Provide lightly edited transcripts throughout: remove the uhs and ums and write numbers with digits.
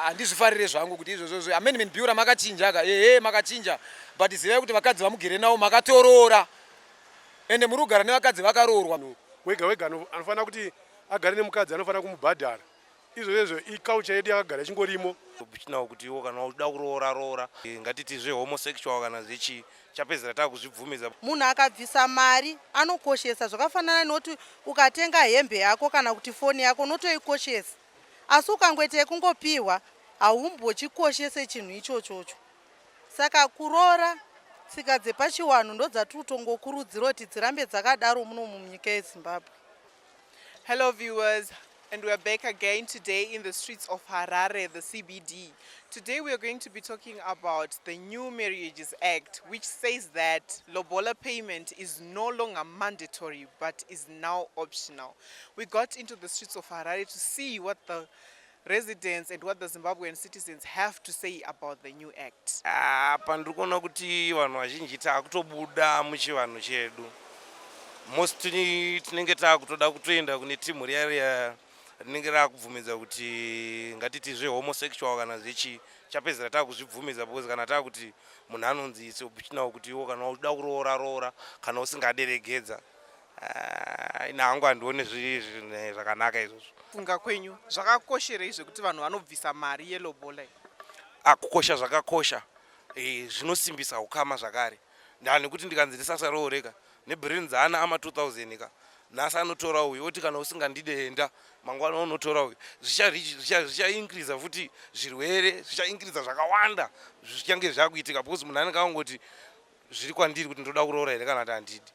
Handizvifarire zvangu kuti izvozvozvo amendment bill ramakachinja ka, ehe, makachinja, but zivai kuti vakadzi vamugere navo makatoroora, ende muri kugara nevakadzi vakaroorwa. Wega wega anofanira kuti agare nemukadzi anofanira kumubhadhara. Izvozvo izvo iculture yedu yakagara ichingorimo. Chinawo kuti iwo kana uchida kuroora, roora. Ngatiti zvehomosexual kana zvechii, chapedzera taakuzvibvumidza. Munhu akabvisa mari anokoshesa, zvakafanana nekuti ukatenga hembe yako kana kuti foni yako unotoikoshesa, asi ukangoita yekungopiwa haumbochikoshese chinhu ichochocho. Saka kuroora, tsika dzepachiwanhu ndodzatiri kutongokurudzira kuti dzirambe dzakadaro muno munyika yeZimbabwe. Hello viewers, and we are back again today in the streets of Harare, the CBD. Today we are going to be talking about the new Marriages Act, which says that lobola payment is no longer mandatory but is now optional. We got into the streets of Harare to see what the residents and what the Zimbabwean citizens have to say about the new act. Apa ndiri kuona kuti vanhu vazhinji taakutobuda muchivanhu chedu. Most tinenge taakutoda kutoenda kune timu riya riya rinenge raakubvumidza kuti ngatiti zvehomosexual kana zvechii, chapedzera taakuzvibvumidza, because kana taakuti munhu anonzi it's optional kuti iwo kana uchida kuroora, roora, kana usingaderegedza. Ina hangu handioni zviri zvakanaka izvozvo. Funga kwenyu, zvakakosherei zvekuti vanhu vanobvisa mari yelobola? Kukosha zvakakosha, zvinosimbisa ukama zvakare. Nekuti ndikanzi ndisasarooreka nebhirinzana ama 2000 ka, nhasi anotora uyu oti kana usingandide enda, mangwana unotora uyu, zvichaincreasa futi zvirwere, zvichaincreasa zvakawanda zvichange zvakuitika, because munhu anenge angoti zviri kwandiri kuti ndoda kuroora here kana kuti handidi.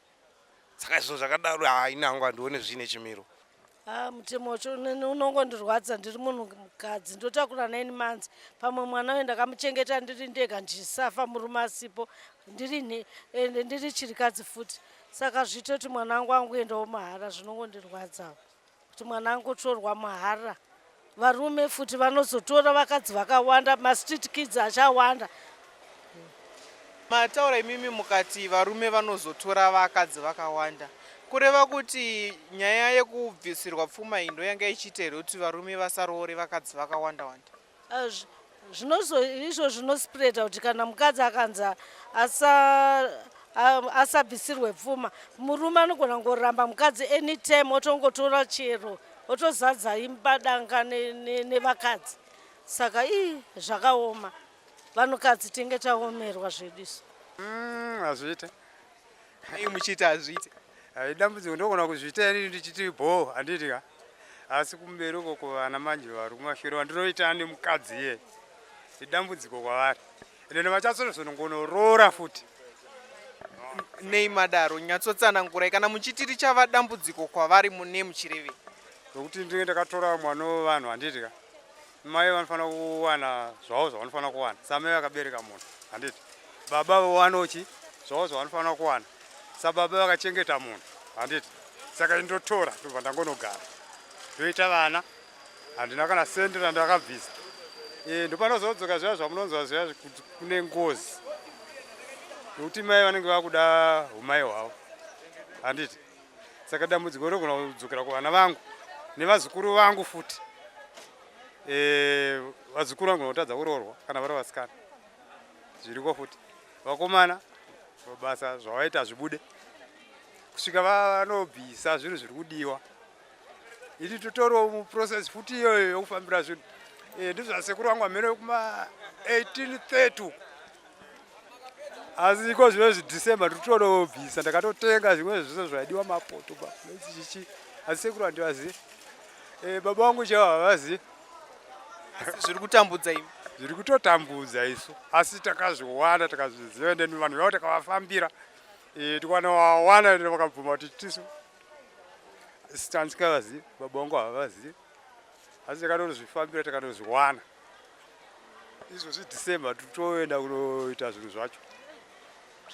Saka zvinhu zvakadaro, haina hangu handione zviine chimiro. Mutemo wacho unongondirwadza. Ndiri munhu mukadzi, ndotakura 9 months. Pamwe mwana uyu ndakamuchengeta ndiri ndega, ndichisafa murume asipo, ndiri ende ndiri chirikadzi futi. Saka zviite kuti mwana wangu angoendawo mahara, zvinongondirwadza kuti mwana angotorwa mahara. Varume futi vanozotora vakadzi vakawanda, mastreet kids achawanda. Mataura imimi mukati varume vanozotora vakadzi vakawanda, kureva kuti nyaya yekubvisirwa pfuma iyi ndo yanga ichiita here kuti varume vasaroore vakadzi vakawanda wanda? Zvinozo izvo zvinospreada kuti kana mukadzi akanzi asabvisirwe pfuma, murume anogona kungoramba mukadzi anytime, otongotora chero, otozadza imba danga nevakadzi. Saka ii zvakaoma, vanhukadzi tinge taomerwa zvedu isu. Hazviite. Nei muchiita hazviite? Dambudziko ndogona kuzviita inini ndichiti bho, handiti ka, asi kumberi uko kuvana manje vari kumashure vandinoita nemukadzi iye idambudziko kwavari, ende vachazozongonoroora futi. Nei madaro? Nyatsotsanangurai, kana muchiti richava dambudziko kwavari mune muchirevei? Nokuti ndinge ndakatora mwana wevanhu, handiti ka, mai vanofanira kuwana zvavo zvavanofanira kuwana samai vakabereka munhu, handiti? Baba vowanochi zvavo zvavanofanira kuwana sababa vakachengeta munhu, handiti? Saka indotora, ndobva ndangonogara, ndoita vana, handina kana sendi randakabvisa. Ndopanozodzoka zviya zvamunonzwa zviya kuti kune ngozi, nokuti mai vanenge vakuda umai hwavo, handiti? Saka dambudziko rinogona kudzokera kuvana vangu nevazukuru vangu futi. Vazukuru vangu vanotadza kuroorwa kana vari vasikana, zviriko futi. Vakomana basa zvavaita zvibude kusvika vanobvisa zvinhu zviri kudiwa. Ini totoriwo muprocess futi iyoyo yokufambira zvinhu. Ndizvo zvasekuru vangu amene kuma 1830 uko, asi iko zvino zvidecember ndikutonobvisa. Ndakatotenga zvimwe zvese zvaidiwa, mapoto, chichi, asi sekuru handivazivi. Baba vangu chaivo havazivi. Asi zviri kutambudza imi? Zviri kutotambudza isu, asi takazviwana, takazviziva, ende vanhu vavo takavafambira, tikanawawana, ende vakabvuma kuti tisu tandisingavazivi, baba vangu havavazivi, asi takanozvifambira, takanozviwana. Izvozvi December titoenda kunoita zvinhu zvacho.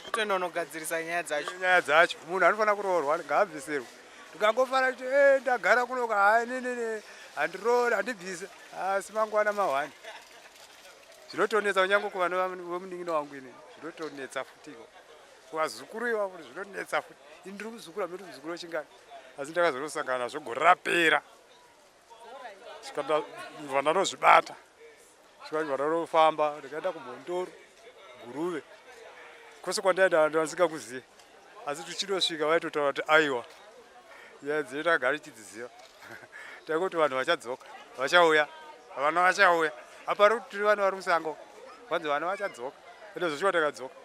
Kutoenda unogadzirisa nyaya dzacho. Nyaya dzacho, munhu anofanira kuroorwa ngaabvisirwe. Tikangofara kuti ndagara kunoka, hai, ninini handiroori, handibvise, asi mangwana mahwani zvinotonetsa. Kunyange kuvana vemunin'ina wangu inini zvinotonetsa futiko, kuvazukuru ivavo zvinonetsa futi. Ini ndiri muzukuru, amiri muzukuru wechingani, asi ndakazorosangana nazvo gore rapera, ndobva ndanozvibata. Svika ndanofamba ndikaenda kuMhondoro, Guruve, kwese kwandaenda ndandisingakuzive, asi tichinosvika vaitotaura kuti aiwa, nyaya dzedu takagara tichidziziva, taingoti vanhu vachadzoka, vachauya, vana vachauya. Apa tiri vana vari musango, vanzi vana vachadzoka, ende zvosvika takadzoka.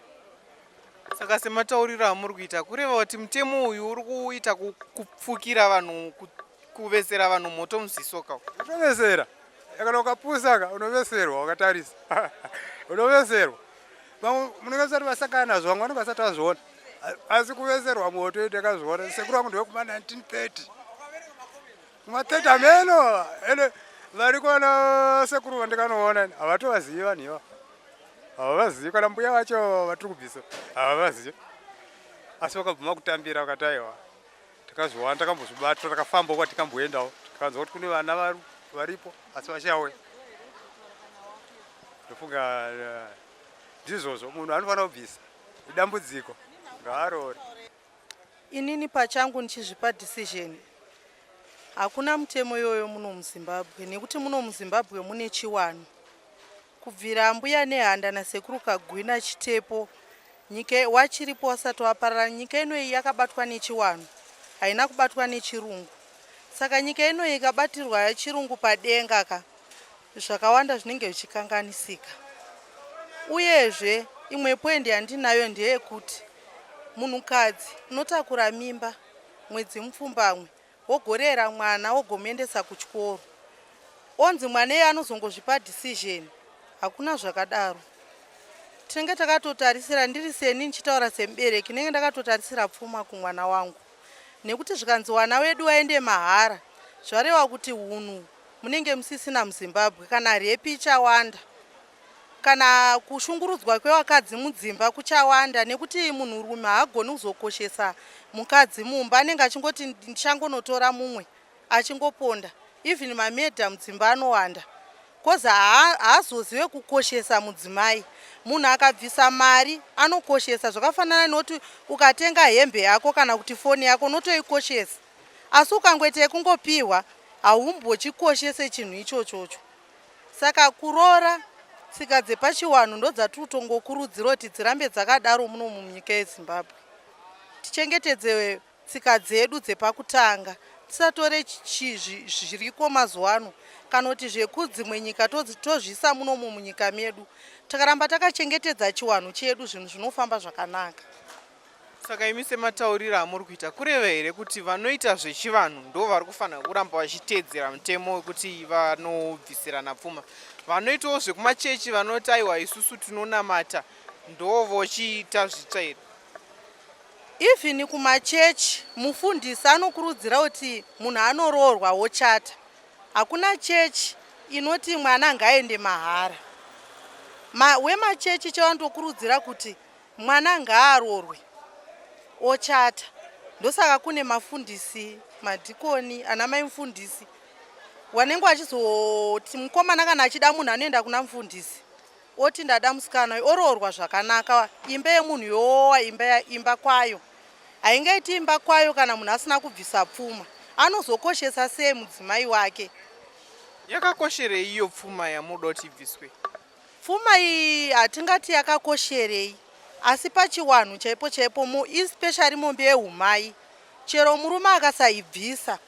Saka sematauriro amuri kuita, kureva kuti mutemo uyu uri kuita kupfukira vanhu, kuvesera vanhu moto muziso ka? Unovesera, kana ukapusa ka unoveserwa, wakatarisa unoveserwa. Vamwe munenge musati vasangana nazvo, vamwe vanenge vasati vazviona, asi kuveserwa moto ndakazviona. Sekuru vangu ndevekuma 1930, kuma 30 ameno, ende variko vana sekuru vandikanoona havatovazivi vanhu ivavo, havavazivi, kana mbuya vacho vatiri kubvisa havavazivi, asi vakabvuma kutambira vakati aiwa, takazviwana, takambozvibata, takafambawo kwatikamboendawo, tikanzwa kuti kune vana varipo asi vachauya. Ndofunga ndizvozvo, munhu anofanira kubvisa idambudziko, ngaarore. Inini pachangu ndichizvipa decision, hakuna mutemo iyoyo muno muZimbabwe, nekuti muno muZimbabwe mune chiwano kubvira Mbuya Nehanda naSekuru Kagwina Chitepo nyika wachiripo wasati waparara. Nyika inoyi yakabatwa nechiwano, haina kubatwa nechirungu. Saka nyika inoyi ikabatirwa chirungu padenga ka, zvakawanda zvinenge zvichikanganisika. Uyezve imwe point yandinayo ndeyekuti munhukadzi unotakura mimba mwedzi mupfumbamwe, wogorera mwana, wogomuendesa kuchikoro, onzi mwana iye anozongozvipa decision. Hakuna zvakadaro. Tinenge takatotarisira, ndiri seni ndichitaura semubereki, ndinenge ndakatotarisira pfuma kumwana wangu, nekuti zvikanzi wana wedu waende mahara, zvareva kuti hunhu munenge musisina muZimbabwe, kana rape ichawanda, kana kushungurudzwa kwevakadzi mudzimba kuchawanda, nekuti munhurume haagoni kuzokoshesa mukadzi mumba, anenge achingoti ndichangonotora mumwe, achingoponda. Even mamurder mudzimba anowanda cause haazozive kukoshesa mudzimai. Munhu akabvisa mari anokoshesa, zvakafanana nekuti ukatenga hembe yako kana kuti foni yako unotoikoshesa, asi ukangoita yekungopiwa haumbochikoshese chinhu ichochocho. Saka kuroora, tsika dzepachiwanhu ndo dzatiri kutongokurudzira kuti dzirambe dzakadaro muno munyika yeZimbabwe. Tichengetedze tsika dzedu dzepakutanga, tisatore zviriko mazuva ano kana kuti zvekudzimwe nyika tozviisa munomu munyika medu. Takaramba takachengetedza chiwanhu chedu, zvinhu zvinofamba zvakanaka. Saka imi sematauriro amuri kuita, kureva here kuti vanoita zvechivanhu ndo vari kufanira kuramba vachiteedzera mutemo wekuti vanobvisirana pfuma, vanoitawo zvekumachechi vanoti aiwa, isusu tinonamata, ndo vochiita zvitsva here? Even kumachechi mufundisi anokurudzira kuti munhu anoroorwa wochata. Hakuna chechi inoti mwana ngaaende mahara. Wemachechi chavanotokurudzira kuti mwana ngaarorwe ochata. Ndosaka kune mafundisi, madhikoni, ana mai mufundisi wanenge vachizoti mukomana kana achida munhu anoenda kuna mufundisi, oti ndada musikana uyu, oroorwa zvakanaka, imba yemunhu yowa imba, imba kwayo haingaiti imba kwayo kana munhu asina kubvisa pfuma. Anozokoshesa sei mudzimai wake? Yakakosherei iyo pfuma yamunoda kuti ibviswe? Pfuma iyi hatingati yakakosherei, asi pachiwanhu chaipo chaipo, especially mombe yehumai, chero murume akasaibvisa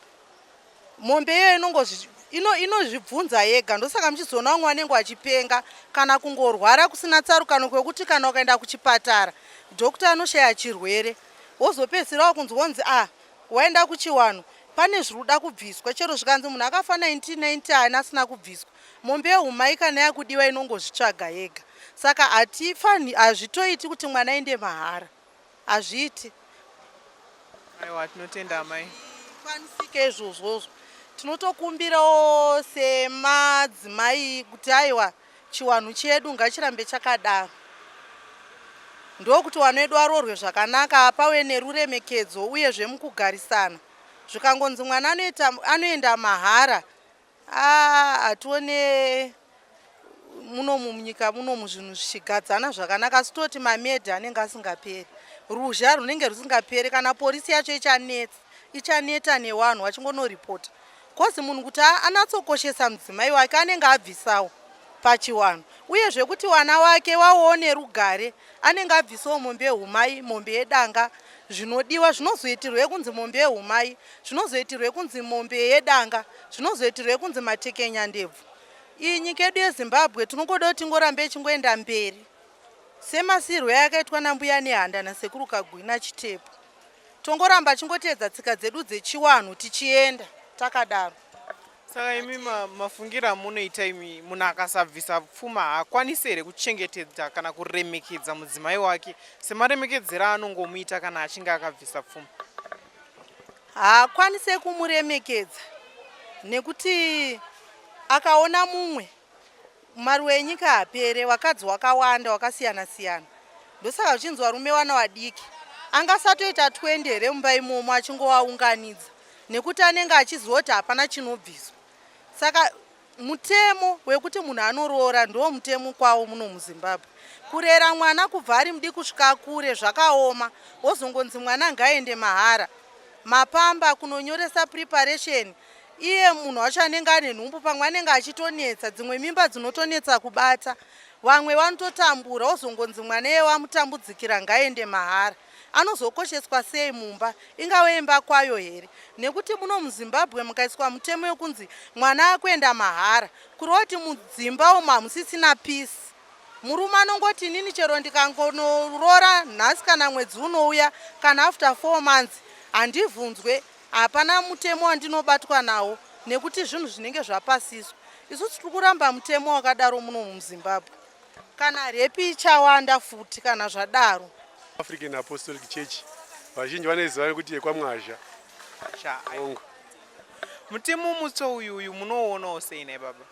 mombe iyoyo inozvibvunza yega. Ndosaka muchizoona vamwe vanenge vachipenga kana kungorwara kusina tsarukano, kwekuti kana ukaenda kuchipatara doctor anoshaya chirwere, wozopedzisira wakunzi wonzi a ah, waenda kuchiwanhu, pane zviri kuda kubviswa. Chero zvikanzi munhu akafa 1990 ani asina kubviswa mombe yehumai, kana yakudiwa inongozvitsvaga yega. Saka hatifani, hazvitoiti kuti mwana aende mahara, hazviiti. Aiwa, tinotenda amai. Kwanisike izvozvozvo. Tinotokumbirawo semadzimai kuti aiwa, chiwanhu chedu ngachirambe chakadaro, ndokuti vana vedu varoorwe zvakanaka, pave neruremekedzo uyezve mukugarisana. Zvikangonzi mwana anoenda mahara, hatione munomu munyika munomu zvinhu zvichigadzana zvakanaka, asi toti mamurder anenge asingaperi, ruzha runenge rusingaperi, kana porisi yacho ichanetsa, ichaneta nevanhu vachingonoripota, cause munhu kuti anatsokoshesa mudzimai wake anenge abvisawo. pachiwanhu uyezve kuti wana wake waone rugare anenge abvisawo mombe yehumai mombe yedanga zvinodiwa zvinozoitirwe kunzi mombe yehumai zvinozoitirwe kunzi mombe yedanga zvinozoitirwe kunzi matekenyandebvu iyi nyika yedu yezimbabwe tinongoda kuti tingorambe ichingoenda mberi semasirwe ayakaitwa nambuya nehanda nasekuru kagwina chitepo tongoramba chingoteedza tsika dzedu dzechiwanhu tichienda takadaro. Saka imi mafungiro amunoita imi munhu akasabvisa pfuma haakwanisi here kuchengetedza kana kuremekedza mudzimai wake semaremekedzero aanongomuita kana achinge akabvisa pfuma? Haakwanise kumuremekedza nekuti akaona mumwe Maruwa enyika haapere, vakadzi wakawanda wakasiyana siyana ndosaka zvichinzi varume vana vadiki angasatoita 20 here mumba imomo achingovaunganidza nekuti anenge achiziva kuti hapana chinobviswa saka mutemo wekuti munhu anoroora ndiwo mutemo kwawo muno muzimbabwe kurera mwana kubva ari mudiki kusvika akure zvakaoma wozongonzi mwana ngaende mahara mapamba kunonyoresa preparation Iye munhu wacho anenge ane nhumbu pamwe anenge achitonetsa, dzimwe mimba dzinotonetsa kubata. Vamwe vanototambura wozongonzi mwana iye wamutambudzikira ngaende mahara. Anozokosheswa sei mumba? Ingave imba kwayo here? Nekuti muno muZimbabwe mukaiswa mutemo wekunzi mwana akuenda mahara, kureva kuti mudzimba umu hamusisina peace. Murume anongoti inini chero ndikangonoroora nhasi kana mwedzi unouya kana after 4 months handivhunzwe Hapana mutemo wandinobatwa nawo nekuti zvinhu zvinenge zvapasiswa. Isusu tiri kuramba mutemo wakadaro muno muZimbabwe. Kana repi ichawanda futi kana zvadaro. African Apostolic Church vazhinji vanoiziva nekuti yekwaMwazha. Hongu. Mutemo mutsva uyu uyu munouonawo sei nhai baba?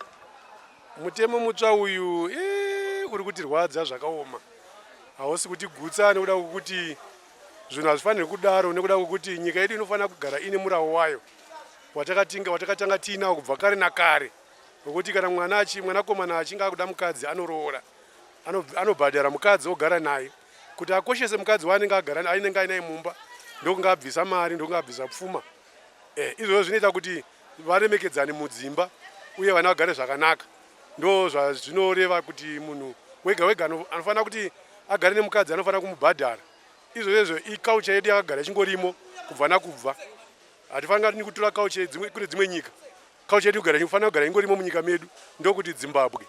Mutemo mutsva uyu uri kutirwadza zvakaoma. Hausi kutigutsa nekuda kwekuti Zvinhu hazvifaniri kudaro nekuda kwekuti nyika yedu inofanira kugara ine murawo wayo watakatinga watakatanga tiinawo kubva kare nakare wekuti kana mwana achi mwanakomana achinge akuda mukadzi anoroora anobhadhara mukadzi ogara naye kuti akoshese mukadzi waanenge agara ainenge ainaye mumba ndokunge abvisa mari ndokunge abvisa pfuma eh, izvozvo zvinoita kuti varemekedzane mudzimba uye vana vagare zvakanaka ndo zvazvinoreva kuti munhu wega wega anofanira kuti agare nemukadzi anofanira kumubhadhara izvozvo izvo iculture yedu yakagara ichingorimo kubva nakubva hatifanira ni kutora culture kune dzimwe nyika culture yedu kugara inofanira kugara ingorimo munyika medu ndokuti zimbabwe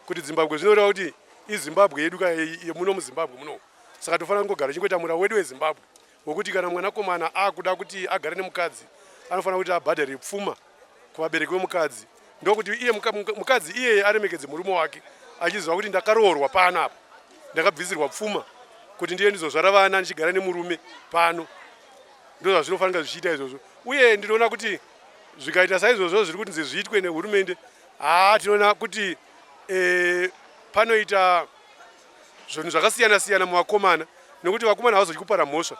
kuti zimbabwe zvinoreva kuti izimbabwe yedu ka yemuno muzimbabwe muno saka tofanira kungogara ichingoita murau wedu wezimbabwe wekuti kana mwanakomana akuda kuti agare nemukadzi anofanira kuti abhadhare pfuma kuvabereki vemukadzi ndokuti iye mukadzi iyeye aremekedze murume wake achiziva kuti ndakaroorwa pano apa ndakabvisirwa pfuma kuti ndiye ndizozvara vana ndichigara nemurume pano ndozvazvinofanira zvichiita izvozvo uye ndinoona kuti zvikaita saizvozvo zviri kuti nzi zviitwe nehurumende haa tinoona kuti e, panoita zvinhu zvakasiyana siyana muvakomana nekuti vakomana havazodyi kupara mhosva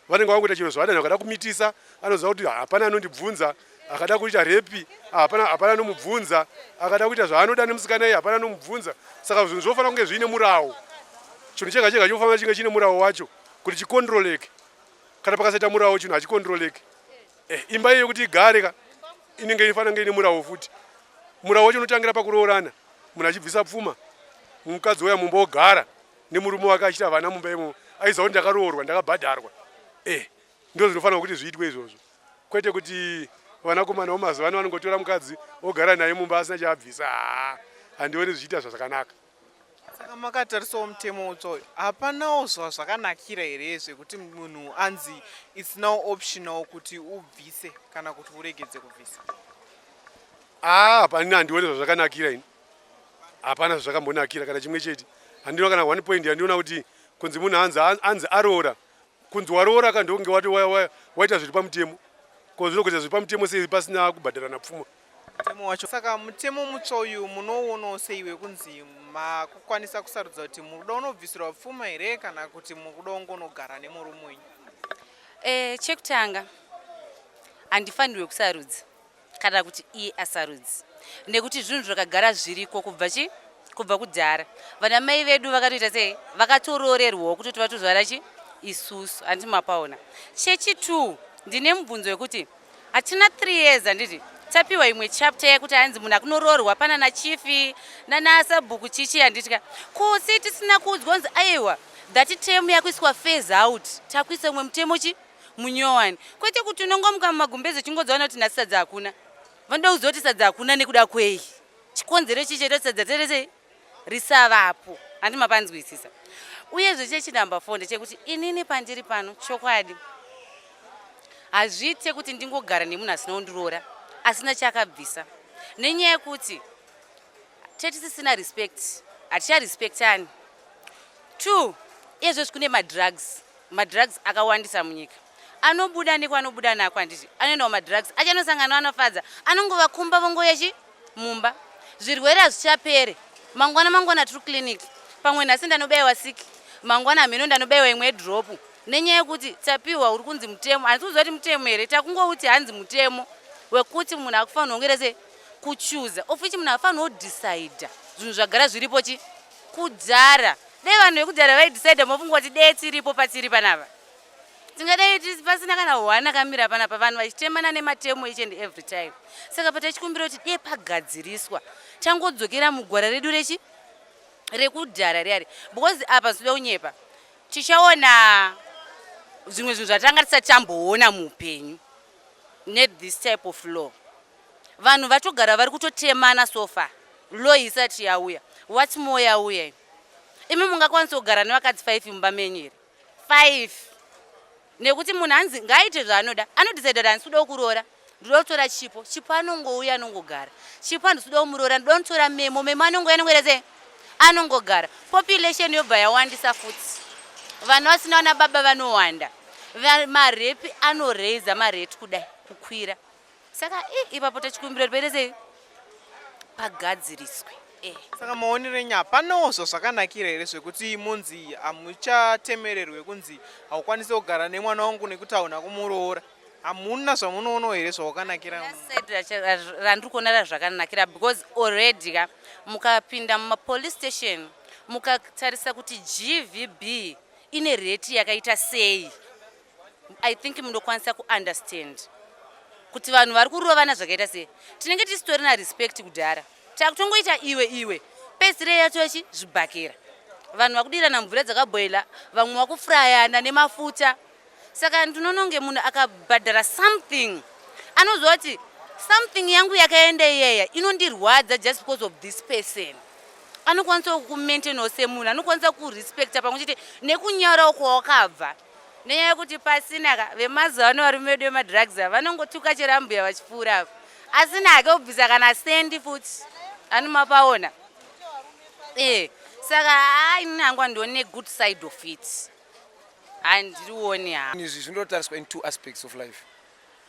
vanenge vakuita chero zvavada akada kumitisa anoziva kuti hapana anondibvunza akada kuita repi hapana hapana anomubvunza akada kuita zvaanoda nemusikana iye hapana anomubvunza saka zvinhu zvinofanira kunge zviine murawo chinhu chega chega chinofanira chinge chiine murawo wacho kuti chikondroleke kana pakasaita murawo chinhu hachikondroleke eh, imba iyo yekuti igare ka inenge inofanira kunge ine murawo futi murawo wacho unotangira pakuroorana munhu achibvisa pfuma mukadzi uya mumba ogara nemurume wake achiita vana mumba imomo aiziva kuti ndakaroorwa ndakabhadharwa eh ndo zvinofanira kuti zviitwe izvozvo kwete kuti vanakomana vemazuva ano vanongotora mukadzi ogara naye mumba asina chaabvisa haa handioni zvichiita zvakanaka saka makatarisawo mutemo utsva uyu hapanawo zvazvakanakira here zvekuti munhu anzi its now optional kuti ubvise kana kuti uregedze kubvisa haa hapana handioni zvazvakanakira ini hapana zvazvakambonakira kana chimwe chete handina kana one point yandiona kuti kunzi munhu anzi anzi aroora kunzi waroora ka ndokunge wati waita zviri pamutemo ko zvinokuita zviri pamutemo sei pasina kubhadharana pfuma mutemo wacho saka mutemo mutsva uyu munouonawo sei wekunzi makukwanisa kusarudza kuti muri kuda unobvisirwa pfuma here kana kuti muri kuda ungonogara nemurume wenyu e, chekutanga handifanirwe kusarudza kana kuti iye asarudzi nekuti zvinhu zvakagara zviriko kubva chi kubva kudhara vana mai vedu vakatoita sei vakatoroorerwawo kutoti vatozvara chi isusu handiti mapaona chechi two ndine mubvunzo wekuti hatina three years handiti Tapiwa imwe chapter yekuti hanzi munhu akunoroorwa pana nachifi nanasabhuku chichi handitya kusi tisina kuudzwa kunzi aiwa that term yakuiswa phase out, takuisa umwe mutemo chi munyowani, kwete kuti unongomuka mumagumbezi uchingodzaona kuti nhasi sadza hakuna. Vanoda kuziva kuti sadza hakuna nekuda kwei, chikonzero chii chaita kuti sadza terese risavapo. Handi mapanzwisisa? Uyezve chechinumber 4 ndechekuti inini pandiri pano, chokwadi hazviite kuti ndingogara nemunhu asina kundiroora, asina chaakabvisa, nenyaya yekuti tetisisina respect, haticharespectani. Two, iyezvezvi kune madrugs, madrugs akawandisa munyika anobuda nekwanobuda nako, handiti? Anoendawo madrugs achanosangana anofadza anongovakumba vongoya mumba. Zvirwere hazvichapere. Mangwana mangwana tiri clinic, pamwe nhasi ndanobayiwa siki, mangwana hameno ndanobayiwa imwe yedrop, nenyaya yekuti tapiwa uri kunzi mutemo. Handisi kuziva kuti mutemo here, takungouti hanzi mutemo wekuti munhu akufanirwa kunge se kuchuza, of which munhu afanirwa kudecida zvinhu zvagara zviripo chi kudhara. Dai vanhu vekudhara vaidecida, mofunga kuti dei tiripo patiri panapa tingadai pasina kana hwana kamira panapa, vanhu vachitemana nematemo each and every time. Saka patachikumbira kuti dei pagadziriswa, tangodzokera mugwara redu rechi rekudhara riyari, because apa zvoda kunyepa, tichaona zvimwe zvinhu zvatanga tisati tamboona muupenyu nethis type of law. Vanhu vatogara vari kutotemana so far law isati yauya. What's more yauya, imi mungakwanisa kugara nevakadzi 5 mumba menyu here? 5, nekuti munhu hanzi ngaaite zvaanoda, anodecida kuti handisi kuda kuroora, ndoda kutora Chipo. Chipo anongouya, anongogara. Chipo handisi kuda kumuroora, ndoda kutora Memo. Memo anongouya, anongoita sei? Anongogara. Population yobva yawandisa futi, vanhu vasina vana baba vanowanda, marape anoraisa marate kudai kukwira. Saka ipapo tachikumbira kuti paite sei? Pagadziriswe. Saka maonero enyu, hapanawo zvazvakanakira here zvekuti munzi hamuchatemererwe kunzi haukwanisi kugara nemwana wangu nekuti hauna kumuroora? Hamuna zvamunoonawo here zvawakanakira? Side randiri kuona razvakanakira, because already ka mukapinda mumapolice station, mukatarisa kuti GBV ine rate yakaita sei, I think munokwanisa kuunderstand kuti vanhu vari kurovana zvakaita sei. Tinenge tisitorina respect kudhara, takutongoita iwe iwe, pedzisire yatochi zvibhakera, vanhu vakudirana mvura dzakabhoila, vamwe vakufurayana nemafuta. Saka ndinononge munhu akabhadhara something, anoziva kuti something yangu yakaenda iyeya inondirwadza just because of this person. Anokwanisa kumaintainawo semunhu, anokwanisa kurespecta pamwe chete nekunyarawo kwawakabva, nenyaya yekuti pasina ka vemazuva ano, varume vedu vemadrugs ava vanongotuka chero ambuya vachipfuura apa, asina hake kubvisa kana sendi futi anomapaona. Saka haa, inini hangu handione good side of it, handirioni ha. Izvi zvinotariswa in two aspects of life.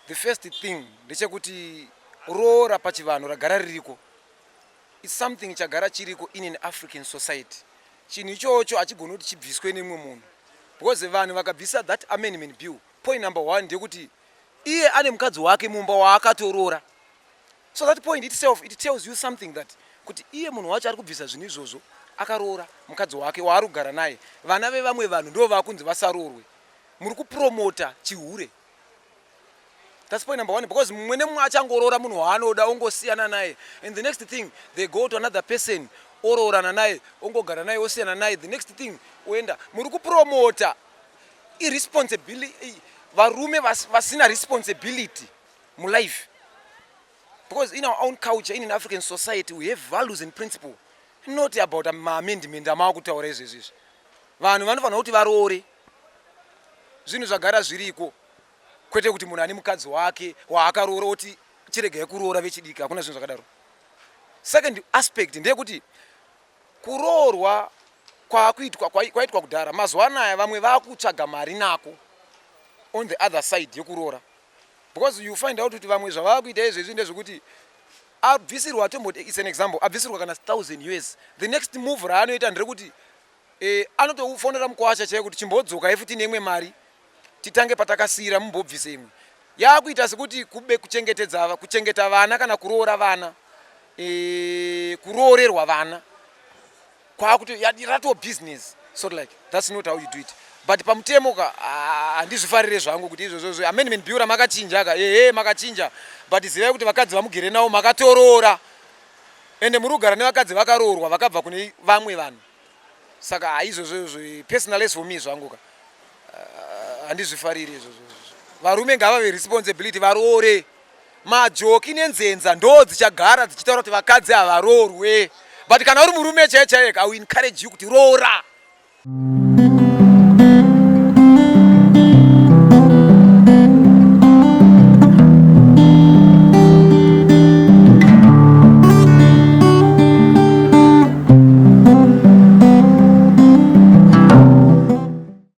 The first thing ndechekuti roora pachivanhu ragara ririko. It's something chagara chiriko in an African society. Chinhu ichocho hachigoni kuti chibviswe nemumwe munhu, because vanhu vakabvisa that amendment bill, point number one ndeyekuti iye ane mukadzi wake mumba waakatoroora. So that point itself, it tells you something, that kuti iye munhu wacho ari kubvisa zvinhu izvozvo akaroora mukadzi wake waari kugara naye. Vana vevamwe vanhu ndo vakunzi vasaroorwe. Muri kupromota chihure. That's point number one, because mumwe nemumwe achangoroora munhu waanoda, ongosiyana naye, and the next thing they go to another person, oroorana naye, ongogara naye, osiyana naye, the next thing oenda. Muri kupromota irresponsibility, varume vasina responsibility mulife, because in our own culture, in an African society, we have values and principle, not about maamendment amava kutaura izvezvi izvi. Vanhu vanofanira kuti varoore, zvinhu zvagara zviriko, kwete kuti munhu ane mukadzi wake waakaroora oti chiregai kuroora vechidiki. Hakuna zvinhu zvakadaro. Second aspect ndeyekuti kuroorwa kwaakuitwa kwaitwa kudhara, mazuva anaya vamwe vaakutsvaga mari nako on the other side yekuroora, because you find out kuti vamwe zvavakuita izvezvi ndezvekuti abvisirwa, tomboti, it's an example, abvisirwa kana 1000 US, the next move raanoita nderekuti anotofonera mukwasha chaiye kuti chimbodzokai futi neimwe mari, titange patakasiyira, mumbobvise imwe. Yakuita sekuti kube kuchengetedza, kuchengeta vana kana kuroora vana, kuroorerwa vana kwakuti rato business. Sort like that's not how you do it. But pamutemo ka, ah, handizvifarire zvangu kuti izvozvozvo amendment bill ramakachinja ka, ehe, makachinja, but zivai kuti vakadzi vamugere navo makatoroora, ende muri kugara nevakadzi vakaroorwa vakabva kune vamwe vanhu. Saka haizvozvozvo, personally for me zvangu ka, ah, handizvifariri izvozvo. Varume ngavave responsibility, varoore. Majoki nenzenza ndo dzichagara dzichitaura kuti vakadzi havaroorwe, but kana uri murume chaiye chaiye, I will encourage you kuti roora.